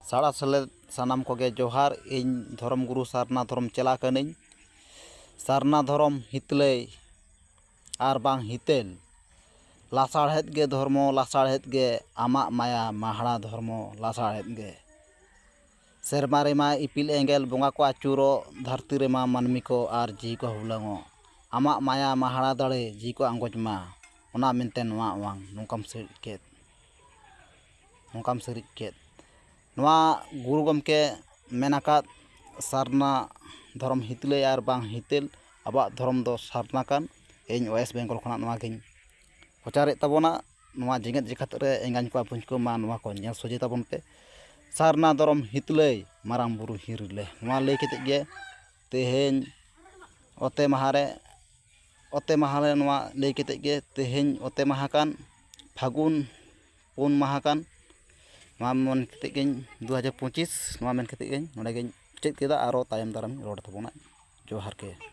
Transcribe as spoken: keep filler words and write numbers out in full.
ᱥᱟᱲᱟ ᱥᱮᱞᱮᱫ ᱥᱟᱱᱟᱢ ᱠᱚᱜᱮ ᱡᱚᱦᱟᱨ᱾ ᱤᱧ ᱫᱷᱚᱨᱚᱢ ᱜᱩᱨᱩ ᱥᱟᱨᱱᱟ ᱫᱷᱚᱨᱚᱢ ᱪᱮᱞᱟ ᱠᱟᱹᱱᱟᱹᱧ᱾ ᱥᱟᱨᱱᱟ ᱫᱷᱚᱨᱚᱢ ᱦᱤᱛᱞᱟᱹᱭ ᱟᱨ ᱵᱟᱝ ᱦᱤᱛᱟᱹᱞ, ᱞᱟᱥᱟᱲᱦᱮᱫ ᱜᱮ ᱫᱷᱚᱨᱢᱚ, ᱞᱟᱥᱟᱲᱦᱮᱫ ᱜᱮ ᱟᱢᱟᱜ ᱢᱟᱭᱟ ᱢᱟᱦᱟᱲᱟ ᱫᱷᱚᱨᱢᱚ, ᱞᱟᱥᱟᱲᱦᱮᱫ ᱜᱮ᱾ ᱥᱮᱨᱢᱟ ᱨᱮᱢᱟ ᱤᱯᱤᱞ ᱮᱸᱜᱮᱞ ᱵᱚᱸᱜᱟ ᱠᱚ ᱟᱹᱪᱩᱨᱚᱜ, ᱫᱷᱟᱹᱨᱛᱤ ᱨᱮᱢᱟ ᱢᱟᱹᱱᱢᱤ ᱠᱚ ᱟᱨ ᱡᱤᱣᱤ ᱠᱚ ᱦᱩᱞᱟᱹᱝᱚᱜ᱾ ᱟᱢᱟᱜ ᱢᱟᱭᱟ ᱢᱟᱦᱟᱲᱟ ᱫᱟᱲᱮ ᱡᱤᱣᱤ ᱠᱚ ᱟᱸᱜᱚᱪ ᱢᱟ, ᱚᱱᱟ ᱢᱮᱱᱛᱮ ᱱᱚᱣᱟ ᱚᱣᱟᱝ ᱱᱚᱝᱠᱟᱢ ᱥᱮᱨᱮᱡ ᱠᱮᱫ, ᱱᱚᱝᱠᱟᱢ ᱥᱮᱨᱮᱡ ᱠᱮᱫ᱾ ᱱᱚᱣᱟ ᱜᱩᱨᱩ ᱜᱚᱢᱠᱮ ᱢᱮᱱ ᱟᱠᱟᱫ ᱥᱟᱨᱱᱟ ᱫᱷᱚᱨᱚᱢ ᱦᱤᱛᱞᱟᱹᱭ ᱟᱨ ᱵᱟᱝ ᱦᱤᱛᱟᱹᱞ, ᱟᱵᱚᱣᱟᱜ ᱫᱷᱚᱨᱚᱢ ᱫᱚ ᱥᱟᱨᱱᱟ ᱠᱟᱱ᱾ ᱤᱧ ᱳᱭᱮᱥᱴ ᱵᱮᱝᱜᱚᱞ ᱠᱷᱚᱱᱟᱜ ᱱᱚᱣᱟ ᱜᱤᱧ ᱯᱨᱚᱪᱟᱨᱮᱫ ᱛᱟᱵᱚᱱᱟ᱾ ᱱᱚᱣᱟ ᱡᱮᱜᱮᱛ ᱡᱟᱠᱟᱛ ᱨᱮ ᱮᱸᱜᱟᱧ ᱠᱚᱣᱟ ᱵᱷᱩᱧ ᱠᱚ ᱢᱟ ᱱᱚᱣᱟ ᱠᱚ ᱧᱮᱞ ᱥᱚᱡᱷᱮ ᱛᱟᱵᱚᱱ ᱯᱮ᱾ ᱥᱟᱨᱱᱟ ᱫᱷᱚᱨᱚᱢ ᱦᱤᱛᱞᱟᱹᱭ ᱢᱟᱨᱟᱝ ᱵᱩᱨᱩ ᱦᱤᱨᱞᱟᱹ, ᱱᱚᱣᱟ ᱞᱟᱹᱭ ᱠᱟᱛᱮᱫ ᱜᱮ ᱛᱮᱦᱮᱧ ᱚᱛᱮ ᱢᱟᱦᱟ ᱨᱮ, ᱚᱛᱮ ᱢᱟᱦᱟ ᱨᱮ ᱱᱚᱣᱟ ᱞᱟᱹᱭ ᱠᱟᱛᱮᱫ ᱜᱮ ᱛᱮᱦᱮᱧ ᱚᱛᱮ ᱢᱟᱦᱟ ᱠᱟᱱ, ᱯᱷᱟᱹᱜᱩᱱ ᱯᱩᱱ ᱢᱟᱦᱟ ᱠᱟᱱ, ᱱᱚᱣᱟ ᱢᱮᱱ ᱠᱟᱛᱮᱫ ᱜᱮᱧ ᱫᱩ ᱦᱟᱡᱟᱨ ᱯᱚᱸᱪᱤᱥ, ᱱᱚᱣᱟ ᱢᱮᱱ ᱠᱟᱛᱮᱫ ᱜᱮᱧ ᱱᱚᱰᱮ ᱜᱮᱧ ᱢᱩᱪᱟᱹᱫ ᱠᱮᱫᱟ᱾ ᱟᱨᱚ ᱛᱟᱭᱚᱢ ᱫᱟᱨᱟᱢ ᱤᱧ ᱨᱚᱲ ᱛᱟᱵᱚᱱᱟ᱾ ᱡᱚᱦᱟᱨ ᱜᱮ᱾